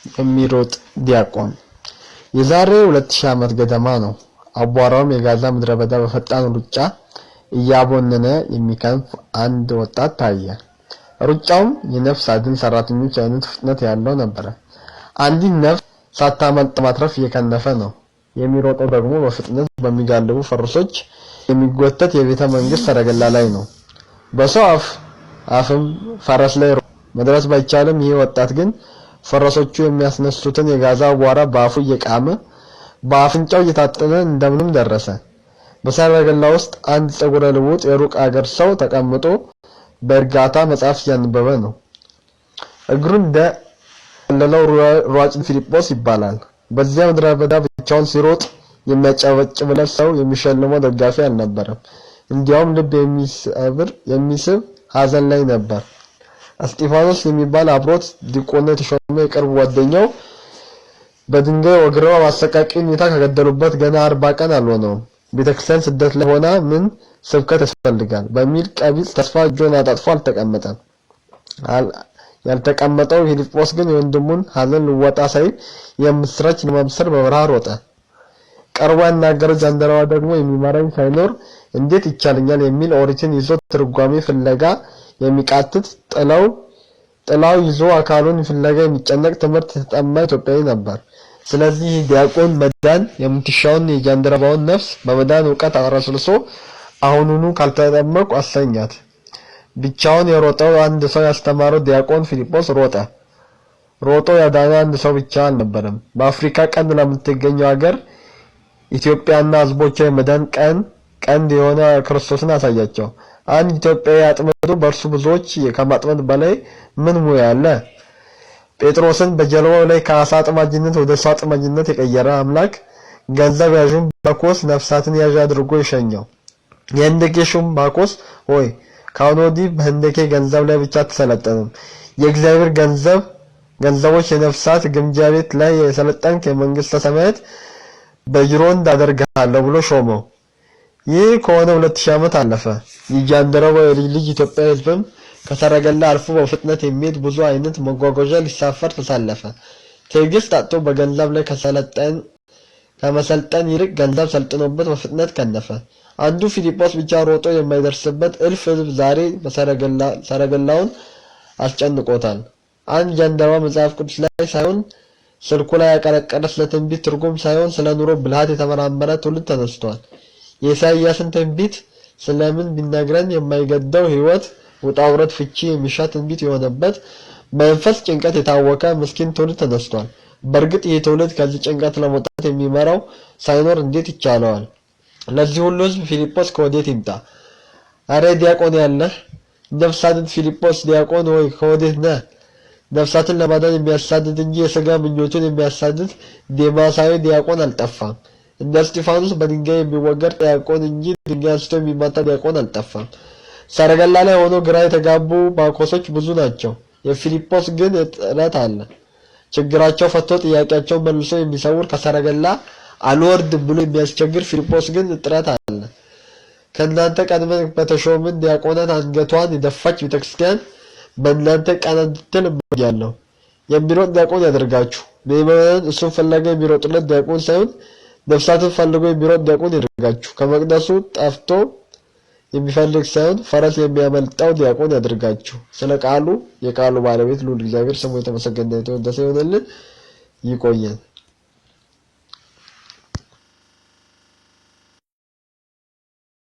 የሚሮጥ ዲያቆን። የዛሬ 2000 ዓመት ገደማ ነው። አቧራውም የጋዛ ምድረ በዳ በፈጣን ሩጫ እያቦነነ የሚከንፍ አንድ ወጣት ታየ። ሩጫውም የነፍስ አድን ሰራተኞች አይነት ፍጥነት ያለው ነበረ። አንዲት ነፍስ ሳታመልጥ ማትረፍ እየከነፈ ነው። የሚሮጠው ደግሞ በፍጥነት በሚጋልቡ ፈረሶች የሚጎተት የቤተ መንግስት ሰረገላ ላይ ነው። በሰው አፍም ፈረስ ላይ መድረስ ባይቻልም ይህ ወጣት ግን ፈረሶቹ የሚያስነሱትን የጋዛ አቧራ በአፉ እየቃመ በአፍንጫው እየታጠነ እንደምንም ደረሰ። በሰረገላ ውስጥ አንድ ፀጉረ ልውጥ የሩቅ አገር ሰው ተቀምጦ በእርጋታ መጽሐፍ እያነበበ ነው። እግሩን እንደ ቀለለው ሯጭ ፊልጶስ ይባላል። በዚያ ምድረ በዳ ብቻውን ሲሮጥ የሚያጨበጭብለት ሰው፣ የሚሸልመው ደጋፊ አልነበረም። እንዲያውም ልብ የሚስብ ሐዘን ላይ ነበር። እስጢፋኖስ የሚባል አብሮት ዲቁና የተሾመ የቅርብ ጓደኛው በድንጋይ ወግረው በአሰቃቂ ሁኔታ ከገደሉበት ገና 40 ቀን አልሆነውም። ቤተክርስቲያን ስደት ላይ ሆና ምን ስብከት ያስፈልጋል በሚል ቀቢጽ ተስፋ እጁን አጣጥፎ አልተቀመጠም። ያልተቀመጠው ፊልጶስ ግን የወንድሙን ሐዘን ልወጣ ሳይል የምስራች ለማብሰር በበረሃ ሮጠ። ቀርቦ ያናገረው ጃንደረባ ደግሞ የሚመራኝ ሳይኖር እንዴት ይቻለኛል የሚል ኦሪትን ይዞ ትርጓሜ ፍለጋ የሚቃትት ጥላው ይዞ አካሉን ፍለጋ የሚጨነቅ ትምህርት የተጠማ ኢትዮጵያዊ ነበር። ስለዚህ ዲያቆን መዳን የምትሻውን የጃንደረባውን ነፍስ በመዳን እውቀት አረስልሶ አሁኑኑ ካልተጠመቁ አሰኛት። ብቻውን የሮጠው አንድ ሰው ያስተማረው ዲያቆን ፊልጶስ ሮጠ። ሮጦ ያዳነው አንድ ሰው ብቻ አልነበረም። በአፍሪካ ቀንድ ለምትገኘው ሀገር ኢትዮጵያና ሕዝቦቿ የመዳን ቀንድ የሆነ ክርስቶስን አሳያቸው። አንድ ኢትዮጵያዊ አጥምዶ በእርሱ ብዙዎች ከማጥመድ በላይ ምን ሙያ አለ? ጴጥሮስን በጀልባው ላይ ከአሳ አጥማጅነት ወደ ሰው አጥማጅነት የቀየረ አምላክ ገንዘብ ያዡን ባኮስ ነፍሳትን ያዥ አድርጎ የሸኘው። የህንደኬ ሹም ባኮስ ሆይ፣ ከአሁን ወዲህ በህንደኬ ገንዘብ ላይ ብቻ አትሰለጥንም። የእግዚአብሔር ገንዘቦች የነፍሳት ግምጃ ቤት ላይ የሰለጠንክ የመንግስተ ሰማያት በጅሮንድ አደርግሃለሁ ብሎ ሾመው። ይህ ከሆነ 2000 ዓመት አለፈ። የጃንደረባው የልጅ ልጅ ኢትዮጵያ ሕዝብም ከሰረገላ አልፎ በፍጥነት የሚሄድ ብዙ አይነት መጓጓዣ ሊሳፈር ተሳለፈ። ትዕግስት አጥቶ በገንዘብ ላይ ከመሰልጠን ይልቅ ገንዘብ ሰልጥኖበት በፍጥነት ከነፈ። አንዱ ፊልጶስ ብቻ ሮጦ የማይደርስበት እልፍ ሕዝብ ዛሬ ሰረገላውን አስጨንቆታል። አንድ ጃንደረባ መጽሐፍ ቅዱስ ላይ ሳይሆን ስልኩ ላይ ያቀረቀረ፣ ስለ ትንቢት ትርጉም ሳይሆን ስለ ኑሮ ብልሃት የተመራመረ ትውልድ ተነስቷል። የኢሳይያስን ትንቢት ስለምን ቢነግረን የማይገደው ሕይወት ውጣ ውረድ ፍቺ የሚሻ ትንቢት የሆነበት መንፈስ ጭንቀት የታወከ ምስኪን ትውልድ ተነስቷል። በእርግጥ ይህ ትውልድ ከዚህ ጭንቀት ለመውጣት የሚመራው ሳይኖር እንዴት ይቻለዋል? ለዚህ ሁሉ ሕዝብ ፊልጶስ ከወዴት ይምጣ? አረ ዲያቆን ያለህ ነፍሳትን ፊልጶስ ዲያቆን ሆይ፣ ከወዴት ነህ? ነፍሳትን ለማዳን የሚያሳድድ እንጂ የሥጋ ምኞቱን የሚያሳድድ ዴማሳዊ ዲያቆን አልጠፋም። እንደ እስጢፋኖስ በድንጋይ የሚወገር ዲያቆን እንጂ ድንጋይ አንስቶ የሚመታ ዲያቆን አልጠፋም። ሰረገላ ላይ ሆኖ ግራ የተጋቡ ባኮሶች ብዙ ናቸው። የፊልጶስ ግን እጥረት አለ። ችግራቸው ፈቶ ጥያቄያቸውን መልሶ የሚሰውር፣ ከሰረገላ አልወርድ ብሎ የሚያስቸግር ፊልጶስ ግን እጥረት አለ። ከእናንተ ቀድመን በተሾምን ዲያቆናት አንገቷን የደፋች ቤተክርስቲያን በእናንተ ቀና እንድትል እመኛለሁ። የሚሮጥ ዲያቆን ያደርጋችሁ። ምዕመናን እሱን ፍለጋ የሚሮጡለት ዲያቆን ሳይሆን ነፍሳትን ፈልጎ የሚሮጥ ዲያቆን ያደርጋችሁ። ከመቅደሱ ጠፍቶ የሚፈልግ ሳይሆን ፈረስ የሚያመልጠው ዲያቆን ያደርጋችሁ። ስለ ቃሉ የቃሉ ባለቤት ልዑል እግዚአብሔር ስሙ የተመሰገነ የተወደሰ ይሆንልን። ይቆየን።